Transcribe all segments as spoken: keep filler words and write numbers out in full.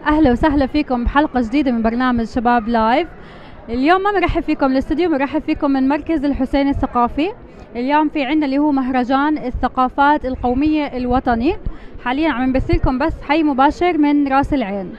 أهلا وسهلا فيكم بحلقة جديدة من برنامج شباب لايف. اليوم ما بنرحب فيكم من الاستوديو، بنرحب فيكم من مركز الحسين الثقافي. اليوم في عنا اللي هو مهرجان الثقافات القومية الوطني. حاليًا عم نبثلكم بث حي مباشر من راس العين.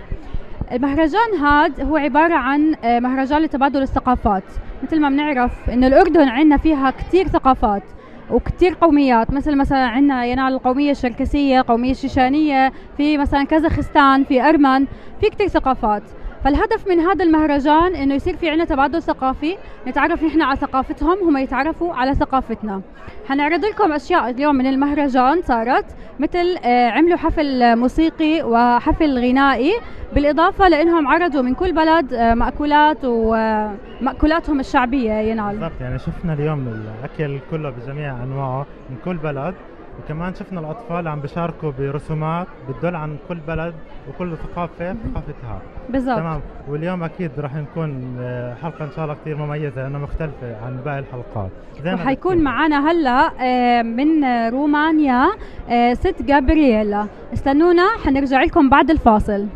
المهرجان هاد هو عبارة عن، آه، مهرجان لتبادل الثقافات. متل ما بنعرف إنه الأردن عنا فيها كتير ثقافات وكتير قوميات، مثل مثلًا عنا ينال القومية الشركسية، القومية الشيشانية، في مثلًا كازاخستان، في أرمن، في كتير ثقافات. فالهدف من هذا المهرجان إنه يصير في عنا تبادل ثقافي، نتعرف نحن على ثقافتهم، هم يتعرفوا على ثقافتنا. حنعرض لكم أشياء اليوم من المهرجان صارت، مثل، آه، عملوا حفل موسيقي وحفل غنائي، بالإضافة لأنهم عرضوا من كل بلد، آه، مأكولات و، آه، مأكولاتهم الشعبية ينال. بالضبط، يعني شفنا اليوم الأكل كله بجميع أنواعه من كل بلد، وكمان شفنا الأطفال عم بيشاركوا برسومات بتدل عن كل بلد وكل ثقافة، ثقافتها. بالضبط. تمام، واليوم أكيد راح نكون، آه، حلقة إن شاء الله كتير مميزة لأنها مختلفة عن باقي الحلقات. زين، وحيكون دكتور. معانا هلأ، آه، من، آه، رومانيا، آه، ست جابرييلا. استنونا، حنرجع لكم بعد الفاصل.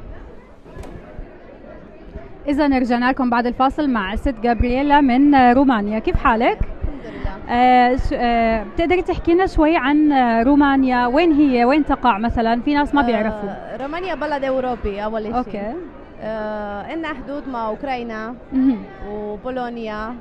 إذا رجعنا لكم بعد الفاصل مع ست جابرييلا من، آه، رومانيا. كيف حالك؟ الحمد لله. آه، ش-، آه، بتقدري تحكينا شوي عن، آه، رومانيا؟ وين هي؟ وين تقع مثلًا؟ في ناس ما بيعرفوا. آه، رومانيا بلد أوروبي أول إشي. أوكي. آه، إلنا حدود مع أوكرانيا مهم. وبولونيا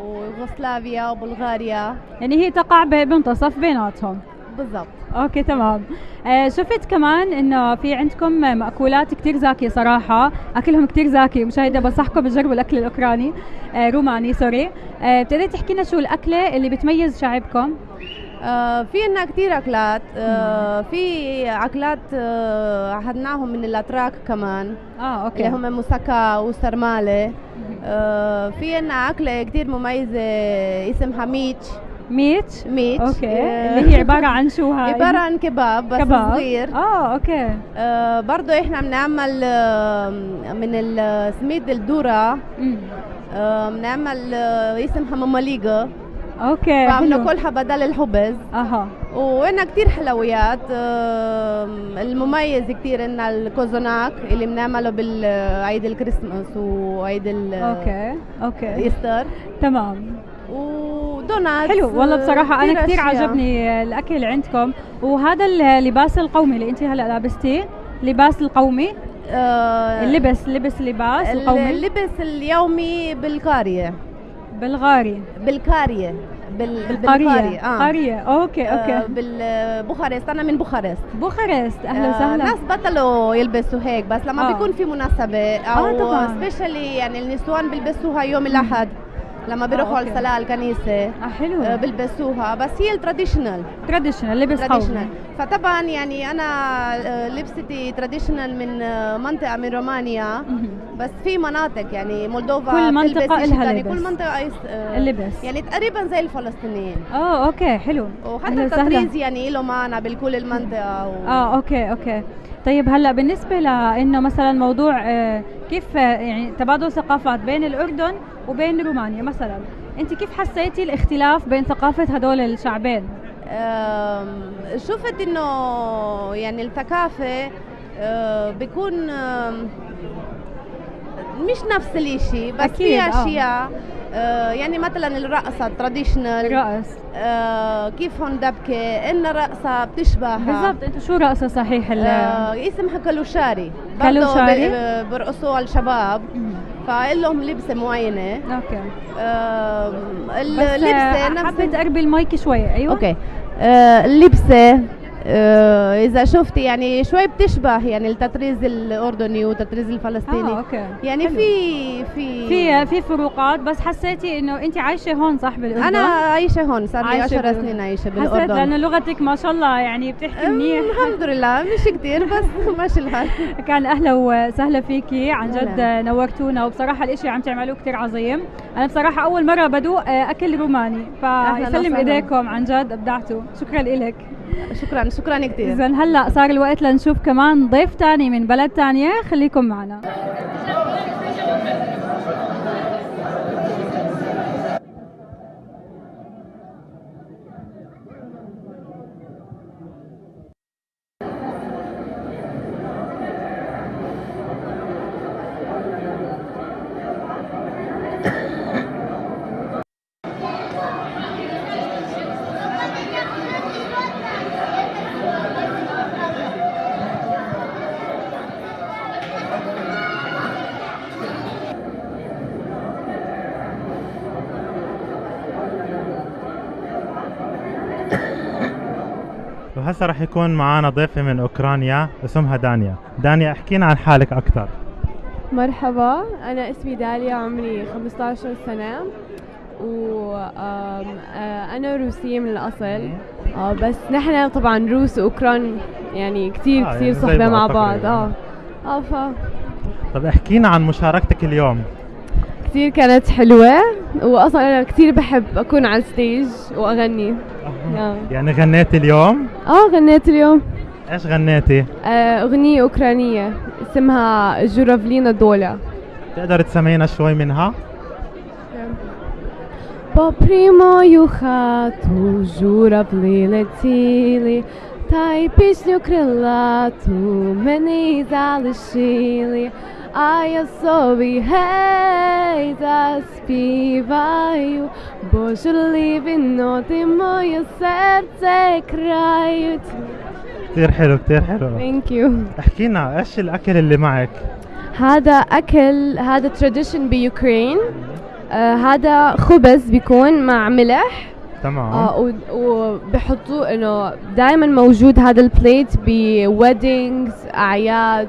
ويوغوسلافيا وبلغاريا. يعني هي تقع ب-، بمنتصف بيناتهم. بالضبط. أوكي، تمام. آه، شفت كمان إنه في عندكم مأكولات كتير زاكية صراحة، أكلهم كتير زاكي. مشاهدة، بنصحكم تجربوا الأكل الأوكراني، آه، روماني، سوري. آه، بتقدري تحكينا شو الأكلة اللي بتميز شعبكم؟ آه، في عنا كتير أكلات. آه، في أكلات، آه، أخدناهم من الأتراك كمان. آه، أوكي. اللي هم موساكا وسرمالة. آه، في عنا أكلة كتير مميزة اسمها ميتش. ميتش؟ ميتش. أوكي. آه. اللي هي عبارة عن شو هاي؟ عبارة عن كباب، بس كباب. صغير. آه، أوكي. آه، برضو إحنا بنعمل، آه، من السميد الذرة. مم. آه، بنعمل، آه، اسمها مماليقة. أوكي، فعم حلو. ناكلها بدل الخبز. أها. وعنا كتير حلويات. آم، المميز كتير عنا الكوزوناك اللي بنعمله بالعيد الكريسماس وعيد ال-، أوكي، أوكي. إيستر. تمام. ودوناتس، حلو، والله بصراحة أنا كتير كتير أشياء. عجبني الأكل عندكم. وهذا اللباس القومي اللي أنتي هلأ لابستيه، لباس القومي؟ آه، اللبس، لبس لباس ال-، القومي؟ اللبس اليومي بالقارية. بالغاري. بالكارية. بال-، بالقارية. بالقارية، آه. قارية. أوكي، أوكي. آه، بال-، بوخارست. أنا من بوخارست. بوخارست. أهلا آه، وسهلا. ناس بطلوا يلبسوا هيك، بس لما آه. بيكون في مناسبة آه، أو طبعًا. سبيشالي، يعني، النسوان بيلبسوها يوم مم. الأحد لما آه، بيروحوا أوكي. الصلاة على الكنيسة. آه، حلو. آه، بيلبسوها، بس هي التراديشنال. تراديشنال، لبس قومي. تراديشنال. فطبعًا، يعني، أنا، آه، لبستي تراديشنال من، آه، منطقة من رومانيا. مهم. بس في مناطق، يعني، مولدوفا كل منطقة بتلبس إشي إلها تاني. لبس. كل منطقة أيس-، آه، اللبس. يعني، تقريبًا زي الفلسطينيين. آه، أوكي، حلو. وحتى أهلا وسهلا. التطريز، يعني، إله معنى بالكل المنطقة و- آه، أوكي، أوكي. طيب، هلأ بالنسبة لإنه مثلًا موضوع، آه، كيف، آه، يعني، تبادل ثقافات بين الأردن وبين رومانيا مثلًا، أنت كيف حسيتي الاختلاف بين ثقافة هدول الشعبين؟ أم، شفت إنه، يعني، الثقافة، آه، بيكون، آم، مش نفس الإشي، بس أكيد، في آه. أشياء، آه، يعني، مثلًا الرقصة التراديشنال. الرقص. آه، كيف هون دبكة، إن رقصة بتشبه. بالضبط، أنتو شو رقصة صحيح ال- آه، اسمها كالوشاري. برضو كالوشاري؟ ب-، آه، برقصوها الشباب. مم. فإلهم لبسة معينة. أوكي. آه، بس، اللبسة آه، نفس حابة ال- تقربي المايك شوية، أيوة. أوكي. آه، اللبسة، آه، إذا شفتي، يعني، شوي بتشبه، يعني، التطريز الأردني والتطريز الفلسطيني. آه، أوكي. يعني، حلو. في، في في، في فروقات، بس حسيتي إنه أنت عايشة هون، صح، بالأردن؟ أنا عايشة هون، صار لي عايشة عشر بالأردن. سنين عايشة حسيت بالأردن. لأنه لغتك ما شاء الله، يعني، بتحكي أم، منيح. الحمد لله، مش كتير، بس ماشي الحال. كان أهلا وسهلا فيكي، عن جد هلا. نورتونا، وبصراحة الإشي عم تعملوه كتير عظيم. أنا بصراحة أول مرة بدوق، آه، أكل روماني، أهلا فيسلم وسهلا. إيديكم، عن جد أبدعتوا. شكرًا إلك. شكرًا، شكرًا كتير. إذن هلأ صار الوقت لنشوف كمان ضيف تاني من بلد تانية، خليكم معنا. هسه راح يكون معانا ضيفة من أوكرانيا اسمها دانيا. دانيا، احكينا عن حالك أكتر. مرحبا، أنا اسمي داليا، عمري خمستاشر سنة، و، آم، آه، أنا روسية من الأصل. آه، بس نحن طبعًا روس وأوكران، يعني، كتير، آه، كتير يعني زي صحبة بعض مع بعض. تقريبًا. آه. آه، ف- طب احكينا عن مشاركتك اليوم. كتير كانت حلوة، وأصلًا أنا كتير بحب أكون على الستيج وأغني. آه. يعني غنيتي اليوم؟ آه، غنيت اليوم. إيش غنيتي؟ آه، أغنية أوكرانية اسمها جورافلينا دولا. تقدر تسمعينا شوي منها؟ Попри мою хату журавлі летіли, та й пісню крилату мені залишили. А я собі гей заспіваю, бо журливі ноты моє серце крають. كتير حلو، كتير حلو. Thank you. احكينا، إيش الأكل اللي معك؟ هذا أكل، هذا tradition بيوكرين. آه، هذا خبز بيكون مع ملح. تمام. آه، و-، وبيحطوه إنه دايمًا موجود هذا البليت ب weddings، أعياد،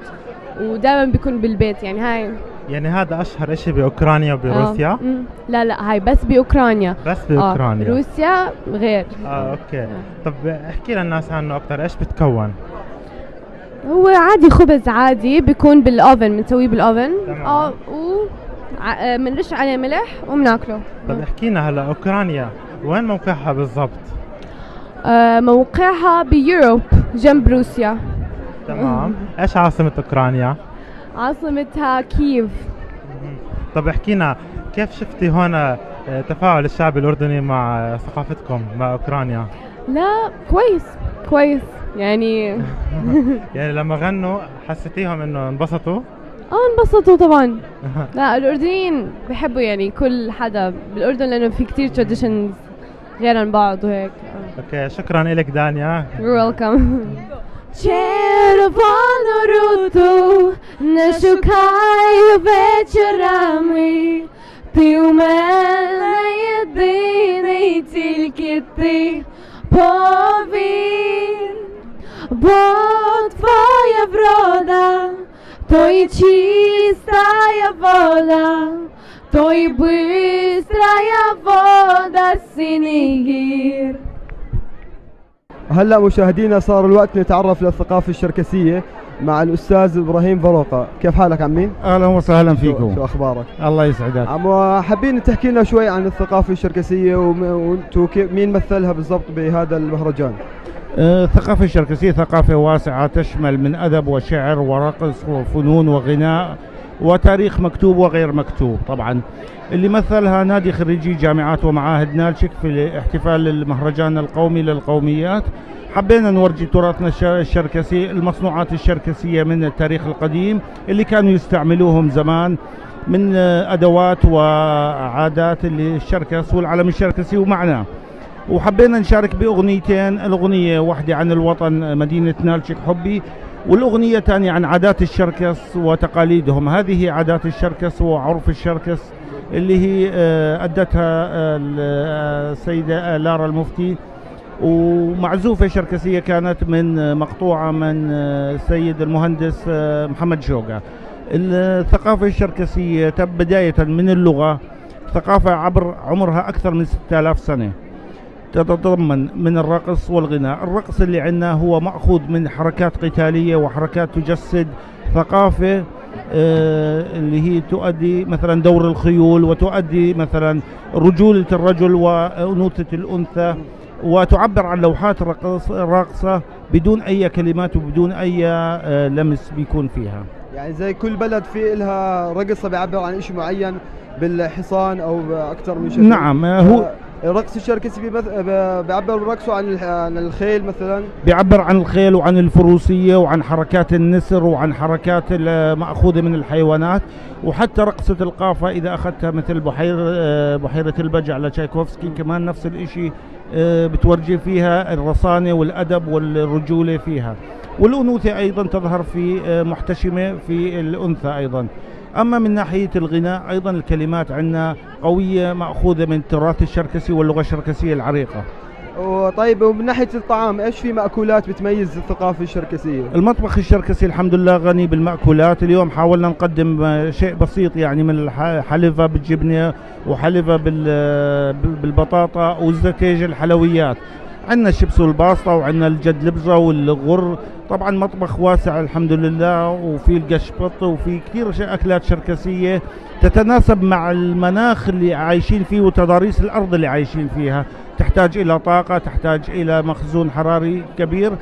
ودايمًا بيكون بالبيت، يعني، هاي. يعني هذا أشهر إشي بأوكرانيا وبروسيا؟ آه، مم. لا، لا، هاي بس بأوكرانيا. بس آه، بأوكرانيا. روسيا غير. آه، أوكي. آه. طب احكي للناس عنه أكتر، إيش بتكون؟ هو عادي، خبز عادي، بيكون بالأوفن، بنسويه بالأوفن. تمام. آه، و ع-، آه، بنرش عليه ملح وبناكله. طب احكينا هلأ، أوكرانيا وين موقعها بالضبط؟ آه، موقعها بيوروب، جنب روسيا. تمام. إيش عاصمة أوكرانيا؟ عاصمتها كييف. مهم. طب احكينا، كيف شفتي هون، آه، تفاعل الشعب الأردني مع، آه، ثقافتكم مع أوكرانيا؟ لا، كويس، كويس، يعني. يعني لما غنوا حسيتيهم إنه انبسطوا؟ آه، انبسطوا طبعًا. لا، الأردنيين بيحبوا، يعني، كل حدا بالأردن، لأنه في كتير traditions غير عن بعض وهيك. أوكي، شكرًا إلك دانيا. You're welcome. Червону руту не шукай вечорами, ти у мене єдиний, тільки ти повір, бо твоя врода то й чистая вода, то й быстрая вода синих гір. هلأ مشاهدينا صار الوقت نتعرف للثقافة الشركسية مع الأستاذ إبراهيم فاروقة. كيف حالك عمي؟ أهلًا وسهلًا شو، فيكم. شو أخبارك؟ الله يسعدك. عمو، حابين تحكي لنا شوي عن الثقافة الشركسية وم-، وانتو كي-، مين مثلها بالضبط بهذا المهرجان؟ آه، الثقافة الشركسية ثقافة واسعة تشمل من أدب وشعر ورقص وفنون وغناء وتاريخ مكتوب وغير مكتوب طبعًا، اللي مثلها نادي خريجي جامعات ومعاهد نالشيك في احتفال المهرجان القومي للقوميات. حبينا نورجي تراثنا الش-، الشركسي، المصنوعات الشركسية من التاريخ القديم اللي كانوا يستعملوهم زمان من، آه، أدوات وعادات اللي الشركس والعلم الشركسي ومعناه. وحبينا نشارك بأغنيتين، الأغنية وحدة عن الوطن، مدينة نالشيك حبي، والأغنية الثانية عن عادات الشركس وتقاليدهم. هذه عادات الشركس وعرف الشركس اللي هي، آه، أدتها، آه، ال-، آه، السيدة، آه، لارا المفتي، ومعزوفة شركسية كانت من، آه، مقطوعة من، آه، السيد المهندس، آه، محمد شوقة. الثقافة الشركسية تب-، بداية من اللغة، ثقافة عبر عمرها أكثر من ستة آلاف سنة، تتضمن من الرقص والغناء. الرقص اللي عنا هو مأخوذ من حركات قتالية وحركات تجسد ثقافة، آه، اللي هي تؤدي مثلًا دور الخيول، وتؤدي مثلًا رجولة الرجل وأنوثة الأنثى، وتعبر عن لوحات رقص-، راقصة بدون أي كلمات وبدون أي، آه، لمس بيكون فيها. يعني زي كل بلد في إلها رقصة بيعبر عن إشي معين بالحصان أو أكتر من شكل. نعم، آه، هو آه، الرقص الشركسي بيمث-، ب-، بيعبر برقصه عن الح-، عن الخيل مثلًا. بيعبر عن الخيل وعن الفروسية وعن حركات النسر وعن حركات ال-، مأخوذة من الحيوانات، وحتى رقصة القافة إذا أخذتها مثل بحير-، آه، بحيرة البجع لتشايكوفسكي كمان نفس الإشي. آه، بتورجي فيها الرصانة والأدب والرجولة فيها. والأنوثة أيضًا تظهر في، آه، محتشمة في الأنثى أيضًا. أما من ناحية الغناء أيضًا الكلمات عنا قوية، مأخوذة من التراث الشركسي واللغة الشركسية العريقة. وطيب، ومن ناحية الطعام، إيش في مأكولات بتميز الثقافة الشركسية؟ المطبخ الشركسي الحمد لله غني بالمأكولات. اليوم حاولنا نقدم، آه، شيء بسيط، يعني، من الح-، حلفة بالجبنة وحلفة بال-، بال-، بالبطاطا والزتيج الحلويات. عندنا الشيبس والباستا، وعندنا الجدلبزة والغر. طبعًا مطبخ واسع الحمد لله، وفي القشبط، وفي كثير ش-، أكلات شركسية تتناسب مع المناخ اللي عايشين فيه وتضاريس الأرض اللي عايشين فيها. تحتاج إلى طاقة، تحتاج إلى مخزون حراري كبير.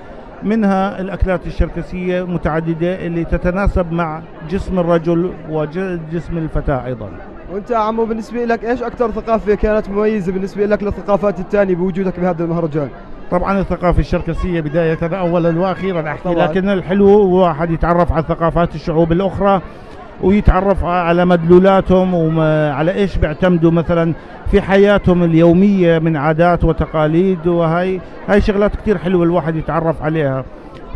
منها الأكلات الشركسية متعددة اللي تتناسب مع جسم الرجل وجسم الفتاة أيضًا. وأنت يا عمو، بالنسبة لك، إيش أكثر ثقافة كانت مميزة بالنسبة لك للثقافات التانية بوجودك بهذا المهرجان؟ طبعًا الثقافة الشركسية بداية، أولًا وأخيرًا أحكي، طبعًا. لكن الحلو هو واحد يتعرف على ثقافات الشعوب الأخرى، ويتعرف على مدلولاتهم وعلى إيش بيعتمدوا مثلًا في حياتهم اليومية من عادات وتقاليد. وهاي، هاي شغلات كتير حلوة الواحد يتعرف عليها.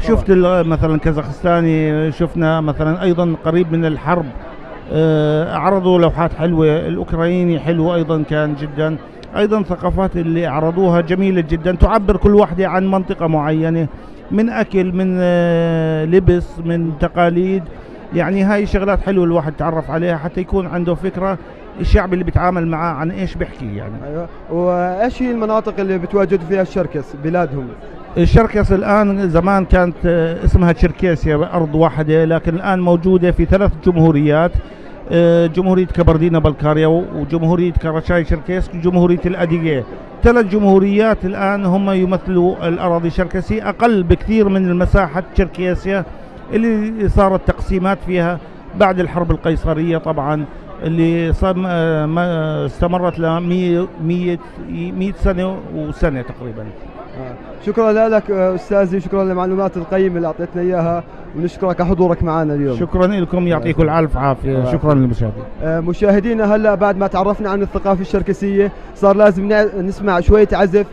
شفت ال-، مثلًا كازاخستاني، شفنا مثلًا أيضًا قريب من الحرب، آه، عرضوا لوحات حلوة. الأوكراني حلو أيضًا كان جدًا. أيضًا ثقافات اللي عرضوها جميلة جدًا، تعبر كل واحدة عن منطقة معينة، من أكل، من، آه، لبس، من تقاليد. يعني هاي شغلات حلوة الواحد يتعرف عليها حتى يكون عنده فكرة الشعب اللي بيتعامل معاه عن إيش بيحكي يعني. أيوة. وإيش هي المناطق اللي بتواجد فيها الشركس بلادهم؟ الشركس الآن، زمان كانت، آه، اسمها تشركيسيا، أرض واحدة، لكن الآن موجودة في ثلاث جمهوريات. آه، جمهورية كبردينا بلقاريا، وجمهورية كاراشاي شركيسك، وجمهورية الأديغي. ثلاث جمهوريات الآن هم يمثلوا الأراضي الشركسية، أقل بكثير من المساحة الشركيسية اللي صارت تقسيمات فيها بعد الحرب القيصرية طبعًا، اللي صار، آه، ما استمرت ل مية، مية، مية سنة وسنة تقريبًا. آه. شكرًا لك، آه، أستاذي، شكرًا للمعلومات القيمة اللي أعطيتنا إياها، ونشكرك على حضورك معنا اليوم. شكرًا لكم، يعطيكم ألف عافية. شكرًا للمشاهدين. آه، مشاهدينا، هلأ بعد ما تعرفنا عن الثقافة الشركسية، صار لازم نع-، نسمع شوية عزف.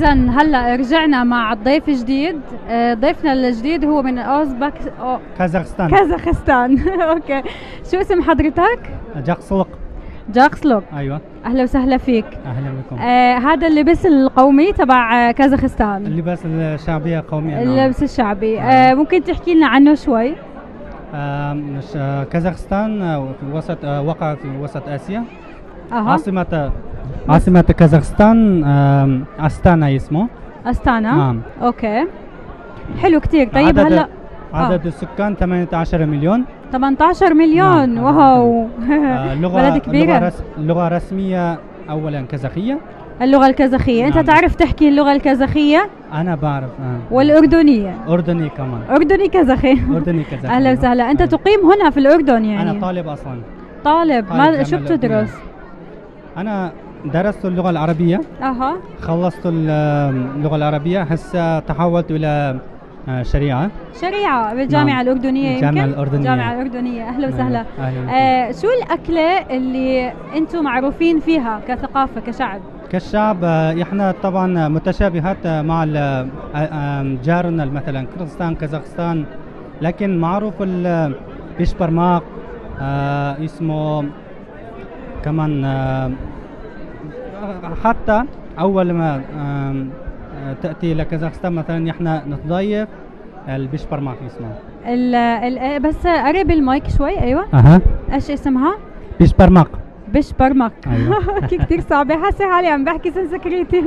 إذن هلأ رجعنا مع ضيف جديد. آه، ضيفنا الجديد هو من أوزبك-، أو-، كازاخستان. كازاخستان. أوكي. شو اسم حضرتك؟ جاكسلوك. جاكسلوك. أيوة. أهلا وسهلا فيك. أهلا بكم. آه، هذا اللبس القومي تبع، آه، كازاخستان. اللباس الشعبي قومي، نعم. اللبس الشعبي. آه. آه، ممكن تحكي لنا عنه شوي؟ آم، ش-، آه، كازاخستان، آه، في وسط، آه، وقع في وسط آسيا. أها. عاصمة، عاصمة كازاخستان، آم، أستانا اسمه. أستانا؟ نعم. أوكي. حلو كتير. طيب، عدد، هلأ، آه. عدد السكان ثمانية عشر مليون. ثمانية عشر مليون. نعم، واو. آه، لغة، بلد كبيرة. لغة رس-، لغة رسمية أولًا كازاخية. اللغة الكازاخية. أنت نعم. تعرف تحكي اللغة الكازاخية؟ أنا بعرف، آه. والأردنية. أردني كمان. أردني كازاخي. أردني كازاخي، أهلا أيوة. وسهلا. أنت أيوة. تقيم هنا في الأردن، يعني؟ أنا طالب أصلًا. طالب. طالب ما، جامعة شو الأردنية. بتدرس؟ أنا درست اللغة العربية. أها. خلصت ال-، اللغة العربية، هسه تحولت إلى، آه، شريعة. شريعة بالجامعة نعم. الأردنية الجامعة يمكن؟ الأردنية. الجامعة الأردنية. أهلا أيوة. وسهلا. أهلا وسهلا. آه، شو الأكلة اللي أنتوا معروفين فيها كثقافة، كشعب؟ كالشعب، آه، إحنا طبعًا متشابهات، آه، مع ال-، آه، آم، جارنا مثلًا كيرغستان، كازاخستان، لكن معروف ال-، بيشبرماق، آه، اسمه كمان، آه، حتى أول ما، آم، آه، تأتي إلى كازاخستان مثلًا، إحنا نتضيف البيشبرماق اسمه. ال-، ال-، إيه، بس قرب المايك شوي، أيوة. أها. إيش اسمها؟ بيشبرماق. بيشبرماق. أيوة. كي كتير صعبة، حاسة حالي عم بحكي سنسكريتي.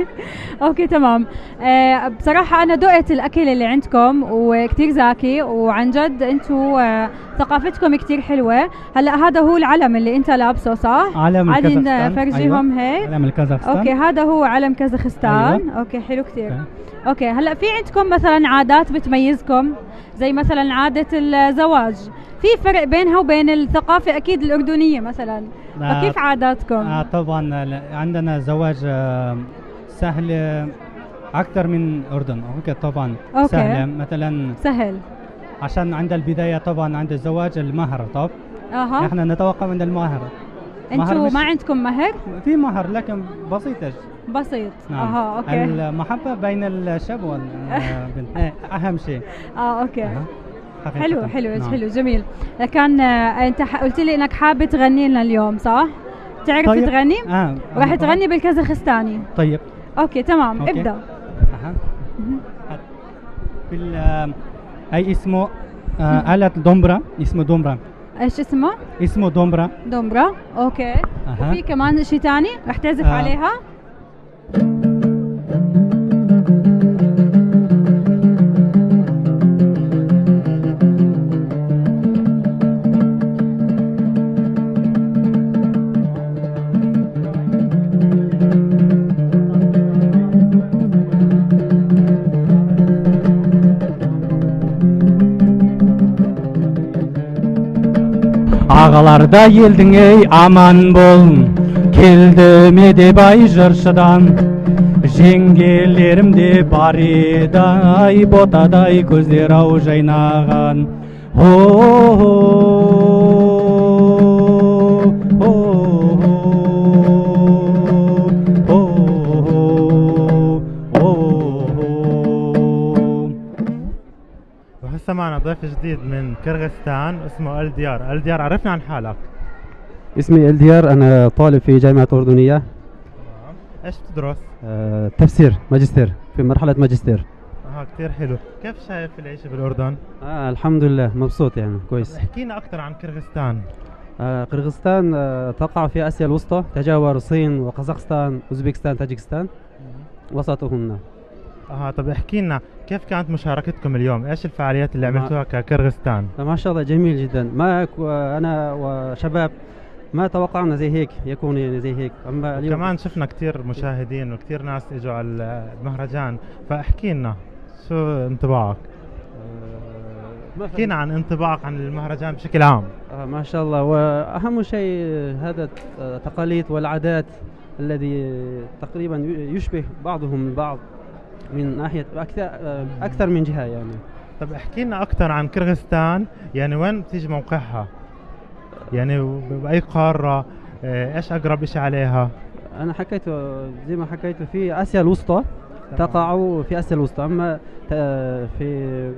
أوكي، تمام. آه، بصراحة أنا دقت الأكل اللي عندكم وكتير زاكي، وعن جد انتو، آه، ثقافتكم كتير حلوة. هلأ هذا هو العلم اللي انت لابسه، صح؟ علم عادي الكازاخستان. نفرجيهم أيوة. هيك؟ علم الكازاخستان. أوكي، هذا هو علم كازاخستان. أيوة. أوكي، حلو كتير. أوكي. أوكي، هلأ في عندكم مثلًا عادات بتميزكم؟ زي مثلًا عادة الزواج، في فرق بينها وبين الثقافة أكيد الأردنية مثلًا، آه، فكيف عاداتكم؟ آه، طبعًا، لا، عندنا زواج، آه، سهل أكثر من أردن. أوكي، طبعًا. أوكي. سهل، مثلًا سهل. عشان عند البداية طبعًا عند الزواج المهر، طب؟ أها. إحنا نتوقف عند المهر. مهر انتو مش ما عندكم مهر؟ في مهر، لكن بسيطة. بسيط. نعم. أها، أوكي. المحبة بين الشاب والبنت. إيه، أهم شيء. آه، أوكي. أها. حقيقة. حلو، حلو، نعم. حلو، جميل. كان، آه، أنت ح-، قلت لي إنك حابب تغني لنا اليوم، صح؟ تعرف طيب. تغني؟ آه، راح آه. تغني بالكازاخستاني. طيب. أوكي، تمام، أوكي. ابدأ. أها. مهم. في ال-، آه، أي اسمه، آه، مهم. آلة دومبرا، اسمه دومبرا. إيش اسمه؟ اسمه دومبرا. دومبرا، أوكي. أها. وفي كمان شي تاني راح تعزف آه. عليها؟ Агаларда элдиң эй, аман бол, келдим эди бай жырчыдан. Женгелерим де бар эди ай, ботадай кёзлер ау жайнаган. Хо-хо, хо-хо, хо-хо, хо-хо. وهسه معنا ضيف جديد من كرغستان اسمه ألديار. ألديار، عرفنا عن حالك. اسمي ألديار، أنا طالب في جامعة أردنية. تمام. إيش بتدرس؟ آه، تفسير، ماجستير، في مرحلة ماجستير. أها، كتير حلو. كيف شايف العيشة بالأردن؟ آه، الحمد لله، مبسوط يعني، كويس. طب احكينا أكتر عن كرغستان. آه، قرغستان، آه، تقع في آسيا الوسطى، تجاور الصين وقزاقستان، أوزبكستان، تاجكستان. وسطهن. أها، طب احكي لنا، كيف كانت مشاركتكم اليوم؟ إيش الفعاليات اللي ما عملتوها ككرغستان؟ ما شاء الله، جميل جدًا. ما ك-، أنا وشباب ما توقعنا زي هيك يكون، يعني، زي هيك. أما اليوم وكمان شفنا كتير مشاهدين وكتير ناس إجوا على المهرجان، فاحكي لنا، شو انطباعك؟ آه، ما احكي لنا عن انطباعك عن المهرجان بشكل عام. آه، ما شاء الله. وأهم شيء هذا، آه، التقاليد والعادات الذي تقريبًا يشبه بعضهم البعض من ناحية أكثر، آه، أكثر من جهة يعني. طب احكي لنا أكثر عن كرغستان، يعني وين بتيجي موقعها؟ يعني ب-، بأي قارة؟ آه، إيش أقرب إشي عليها؟ أنا حكيت، زي ما حكيت، في آسيا الوسطى. تمام. تقع في آسيا الوسطى، أما ت-، في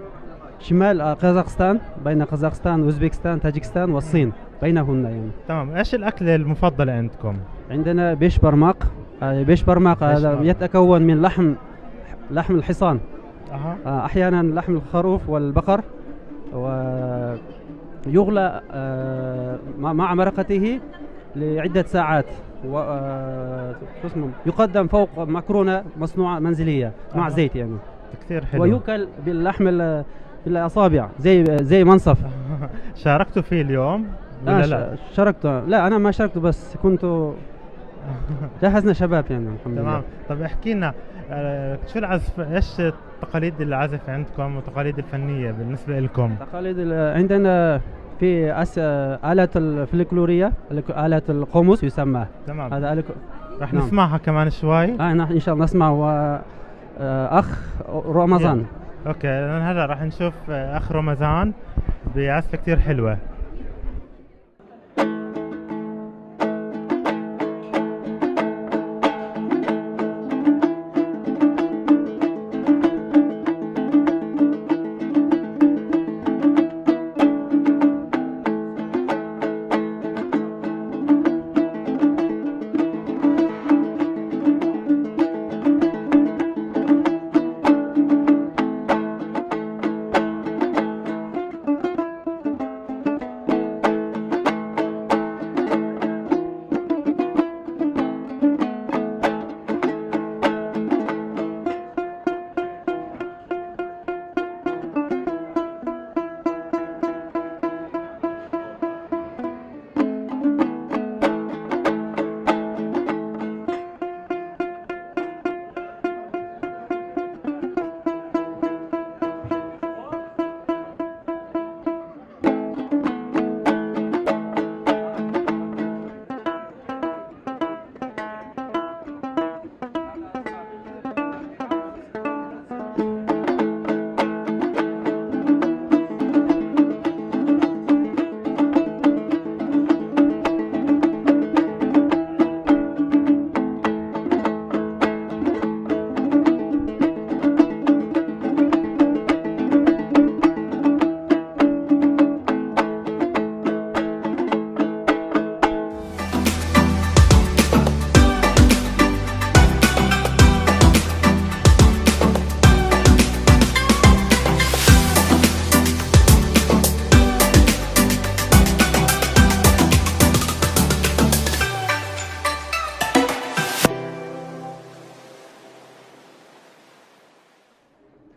شمال، آه، قزاقستان، بين قزاقستان، أوزبكستان، تاجيكستان والصين، بينهن يعني. تمام، إيش الأكلة المفضلة عندكم؟ عندنا بيش برماق. آه، بيش برماق بيش هذا برماق. يتكون من لحم، لحم الحصان. أها. آه، أحيانًا لحم الخروف والبقر، ويغلى، آه، مع، مع مرقته لعدة ساعات، و، آه، شو اسمه، يقدم فوق مكرونة مصنوعة منزلية مع أها. زيت يعني. كثير حلو. ويؤكل باللحم ال-، بالأصابع، زي، زي منسف. شاركتوا فيه اليوم ولا آه، لا؟ ش-، شاركت. لا، أنا ما شاركت، بس كنت جهزنا شباب يعني، الحمد لله. تمام. طب احكي لنا، آه، شو العزف، إيش تقاليد العزف عندكم وتقاليد الفنية بالنسبة لكم؟ تقاليد ال-، عندنا في أس-، آلة الفلكلورية، الك-، آلة القوموس يسمى. تمام. هذا آلة ك-، راح نعم. نسمعها كمان شوي. آه، نح-، إن شاء الله نسمع و، آه، أخ رمضان. يلا. أوكي، لأن هلأ راح نشوف، آه، أخ رمضان بعزفة كتير حلوة.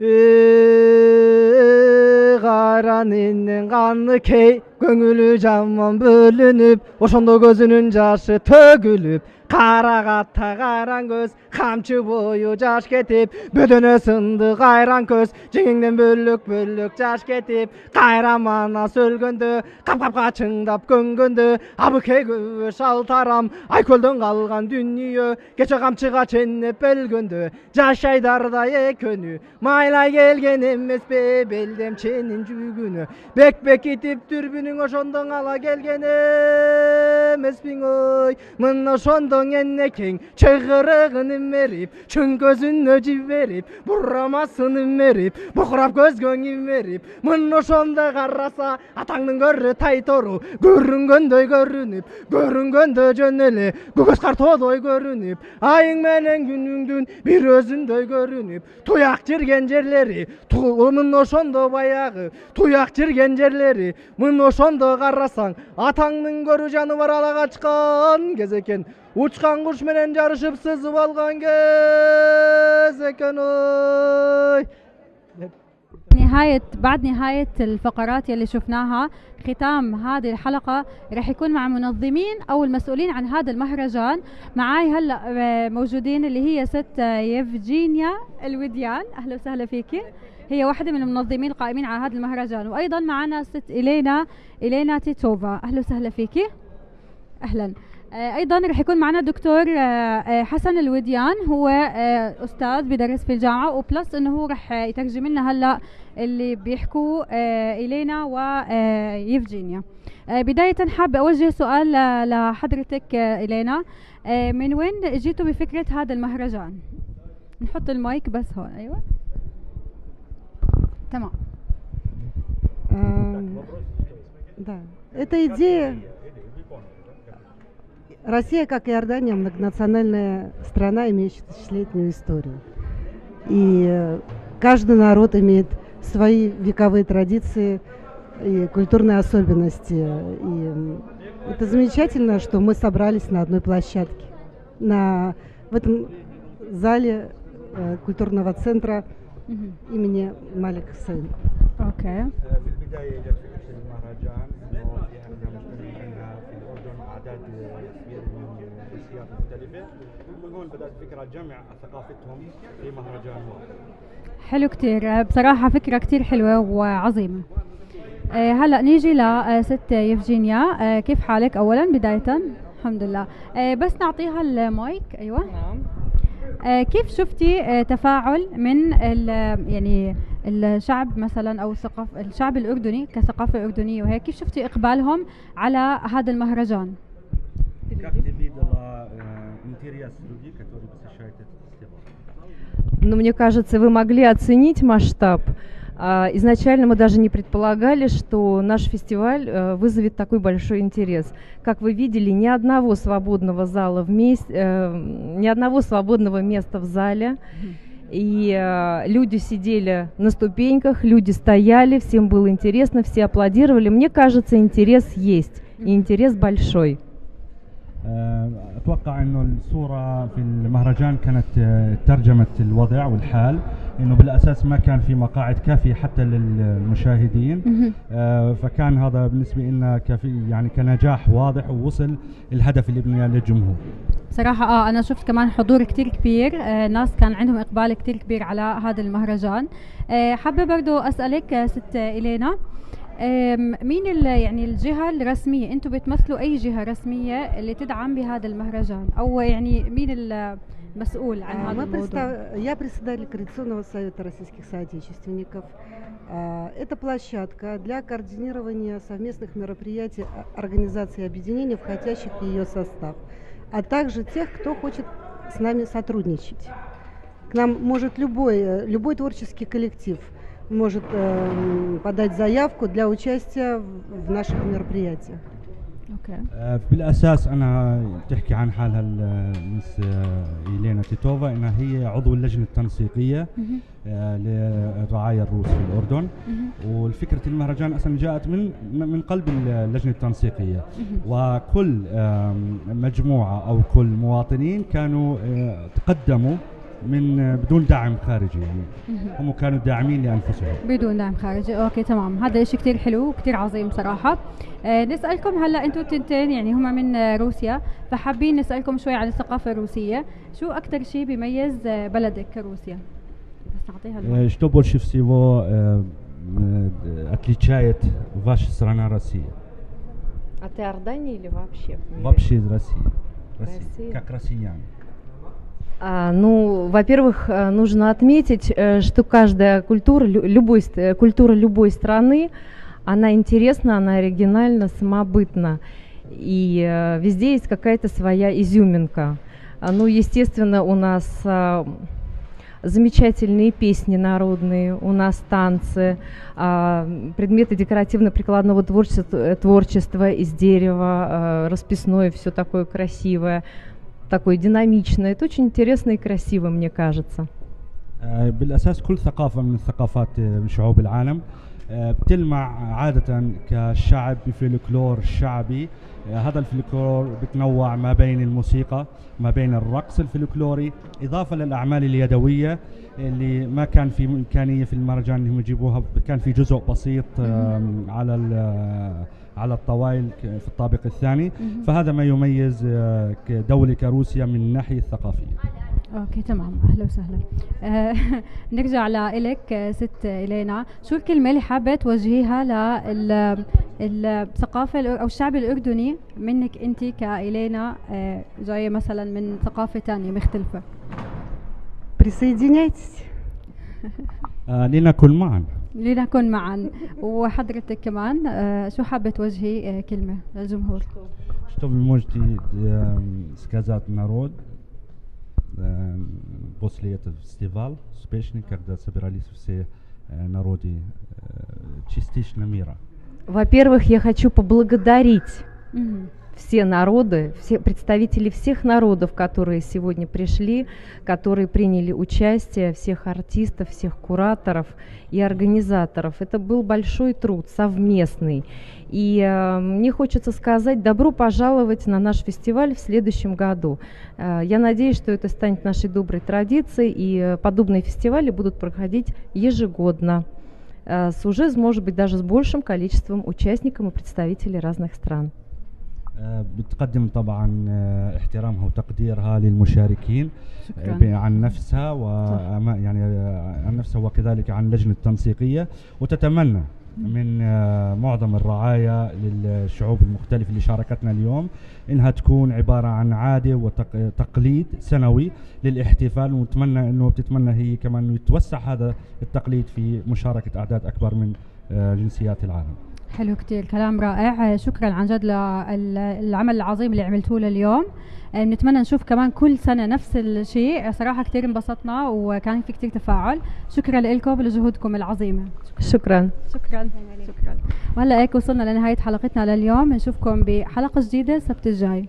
Э, каранын канны кей, көңүлү жаман бөлүнүп, ошондо көзүнүн жашы төгүлүп, карагатта каран көз, камчы бою жаш кетип, бөдөнө сынды кайран көз, жеңиңден бөлүк-бөлүк жаш кетип, кайрамана сөлгөндө, кап-капка чыңдап көнгөндө, абыкей көбү шалтарам, Айкөлдөн калган дүнүйө, кече камчыга ченнеп белгөндө, жашайдарда экөнү, майлай келген эмеспи, белдем ченин жүгүнү. Бек-бек итип дүрбүнүң ошондон ала келген эмеспиң ой. Мына ошондон энекең чыгырыгын имерип, чың көзүн жиберип, бурамасын имерип, букурап көзгөң имерип, мына ошондо караса, атаңдын көрү тай тору, көрүнгөндөй көрүнүп, көрүнгөндө жөн эле, көгөз кар тоодой көрүнүп, айың менен күнүңдүн бир өзүндөй көрүнүп, туяк жирген жерлери, ту-, мына ошондо баягы, туяк жирген жерлери, мына ошондо карасаң, атаңдын көрү жаныбар ала качкан кез экен, учкан куш менен жарышып сызып алган кез экен ой. نهاية، بعد نهاية الفقرات يلي شفناها، ختام هذه الحلقة رح يكون مع منظمين أو المسؤولين عن هذا المهرجان. معاي هلأ، آه، موجودين اللي هي ست، آه، يفجينيا الوديان. أهلا وسهلا فيكي. هي واحدة من المنظمين القائمين على هذا المهرجان. وأيضًا معنا ست إلينا، إلينا تيتوفا. أهلا وسهلا فيكي. أهلًا. آه، أيضًا رح يكون معنا دكتور، آه، آه، حسن الوديان، هو، آه، أستاذ بدرس في الجامعة، وبلس إنه هو رح، آه، يترجم لنا هلأ اللي بيحكوه، آه، إلينا و، آه، يفجينيا. آه، بداية حابة أوجه سؤال ل-، لحضرتك، آه، إلينا. آه، من وين جيتوا بفكرة هذا المهرجان؟ نحط المايك بس هون، أيوة. تمام. Эм, да. Это идея. Россия, как и Иордания, многонациональная страна, имеющая тысячелетнюю историю. И, э, каждый народ имеет свои вековые традиции и культурные особенности. И, м, это замечательно, что мы собрались на одной площадке. На, в этом зале, э, культурного центра Мгм. имени Малик Хусейн. Окей. في البداية جت فكرة المهرجان، إنه في عندنا مجتمعين عندنا في الأردن أعداد كبيرة من الجنسيات المختلفة، ومن هون بدأت فكرة جمع ثقافتهم في مهرجان واحد. حلو كتير. بصراحة فكرة كتير حلوة وعظيمة. آه، هلأ نيجي ل، آه، ست يفجينيا. آه، كيف حالك أولًا بداية؟ الحمد لله. آه، بس نعطيها المايك. أيوة. نعم. آه، كيف شفتي، آه، تفاعل من ال-، يعني الشعب مثلًا أو الثقاف-، الشعب الأردني كثقافة أردنية وهيك، كيف شفتي إقبالهم على هذا المهرجان؟ Как ты видела, э, интерес людей, которые посещают этот фестиваль? Ну, мне кажется, вы могли оценить масштаб. А, изначально мы даже не предполагали, что наш фестиваль, э, вызовет такой большой интерес. Как вы видели, ни одного свободного зала в мес-, э, ни одного свободного места в зале. И, э, люди сидели на ступеньках, люди стояли, всем было интересно, все аплодировали. Мне кажется, интерес есть, и интерес большой. آه، أتوقع إنه الصورة في المهرجان كانت، آه، ترجمة الوضع والحال، إنه بالأساس ما كان في مقاعد كافية حتى للمشاهدين. مهم. آه، فكان هذا بالنسبة لنا كفي-، يعني كنجاح واضح، ووصل الهدف اللي بدنا إياه للجمهور. صراحة، آه، أنا شفت كمان حضور كتير كبير، آه، ناس كان عندهم إقبال كتير كبير على هذا المهرجان. آه، حابة برضو أسألك، آه، ست إلينا، آم، مين ال-، يعني الجهة الرسمية؟ أنتوا بتمثلوا أي جهة رسمية اللي تدعم بهذا المهرجان؟ أو يعني مين المسؤول عن آه، هذا мы الموضوع؟ Представ-, я председатель Координационного совета российских соотечественников. А, это площадка для координирования совместных мероприятий, а, организаций и объединений, входящих в её состав, а также тех, кто хочет с нами сотрудничать. К нам может любой, э, любой творческий коллектив может, эм, подать заявку для участия в, в наших мероприятиях. أوكي. آه، بالأساس أنا بتحكي عن حالها ال-، مس، آه، إيلينا تيتوفا، إنها هي عضو اللجنة التنسيقية، مهم. آه، للرعايا الروس في الأردن. مهم. والفكرة المهرجان أصلًا جاءت من، من قلب اللجنة التنسيقية. مهم. وكل، آم، مجموعة أو كل مواطنين كانوا، آه، تقدموا من، بدون دعم خارجي، يعني. مهم. هم كانوا داعمين لأنفسهم. بدون دعم خارجي. أوكي، تمام. هذا إشي كتير حلو وكتير عظيم صراحة. آه، نسألكم هلأ، أنتوا تنتين، يعني، هما من، آه، روسيا، فحابين نسألكم شوي عن الثقافة الروسية. شو أكتر شي بيميز، آه، بلدك كروسيا؟ بس نعطيها المايك. Э, что больше всего, э, э, отличает ваша страна Россия? От Иордании или вообще в мире? Вообще из России. Россия. Россия. Как россияне. А, ну, во-первых, э, нужно отметить, э, что каждая культура, лю-, любой ст-, э, культура любой страны, она интересна, она оригинальна, самобытна. И, э, везде есть какая-то своя изюминка. А, ну, естественно, у нас, а, замечательные песни народные, у нас танцы, а, предметы декоративно-прикладного творчества, э, творчества из дерева, э, расписное, всё такое красивое, такое динамичное. Это очень интересно и красиво, мне кажется. آه، بالأساس كل ثقافة من الثقافات، آه، من شعوب العالم، آه، بتلمع عادة كشعب بفلكلور شعبي. آه، هذا الفلكلور بتنوع ما بين الموسيقى، ما بين الرقص الفلكلوري، إضافة للأعمال اليدوية اللي ما كان في إمكانية في المهرجان إنهم يجيبوها، كان في جزء بسيط، آم، على ال-، على الطوائل ك-، في الطابق الثاني. فهذا ما يميز، آه، ك-، دولة كروسيا من الناحية الثقافية. أوكي، تمام. أهلا وسهلا. آه، نرجع لإلك، آه، ست إلينا. شو الكلمة اللي حابة توجهيها لل-، الثقافة الأر-، أو الشعب الأردني منك أنت كإلينا، آه، جاية مثلًا من ثقافة تانية مختلفة؟ Присоединяйтесь. آه، لنكن معا. لنكن معا. وحضرتك كمان، آه، شو حابة توجهي، آه، كلمة للجمهور؟ Что вы можете, эм, сказать народ? Э, после этого фестиваль успешный, когда собирались все, э, народы, э, частично мира. Во-первых, я хочу поблагодарить Мгм. все народы, все представители всех народов, которые сегодня пришли, которые приняли участие, всех артистов, всех кураторов и организаторов. Это был большой труд совместный. И, э, мне хочется сказать, добро пожаловать на наш фестиваль в следующем году. Э, я надеюсь, что это станет нашей доброй традицией, и, э, подобные фестивали будут проходить ежегодно, э, с уже, может быть, даже с большим количеством участников и представителей разных стран. آه، بتقدم طبعًا، آه، احترامها وتقديرها للمشاركين، شكرًا. آه، ب-، عن نفسها و-، صح. أما-، يعني، آه، عن نفسها وكذلك عن اللجنة التنسيقية، وتتمنى مم. من، آه، معظم الرعايا للشعوب المختلفة اللي شاركتنا اليوم إنها تكون عبارة عن عادة وتق-، تقليد سنوي للاحتفال، ونتمنى إنه، بتتمنى هي كمان إنه يتوسع هذا التقليد في مشاركة أعداد أكبر من آه، جنسيات العالم. حلو كتير، كلام رائع. شكرًا عن جد للعمل العظيم اللي عملتوه لليوم. آه، بنتمنى نشوف كمان كل سنة نفس الشيء. صراحة كتير انبسطنا وكان في كتير تفاعل. شكرًا لكم ولجهودكم العظيمة. شكرًا. شكرًا. شكرًا. وهلأ هيك وصلنا لنهاية حلقتنا لليوم. نشوفكم بحلقة جديدة السبت الجاي.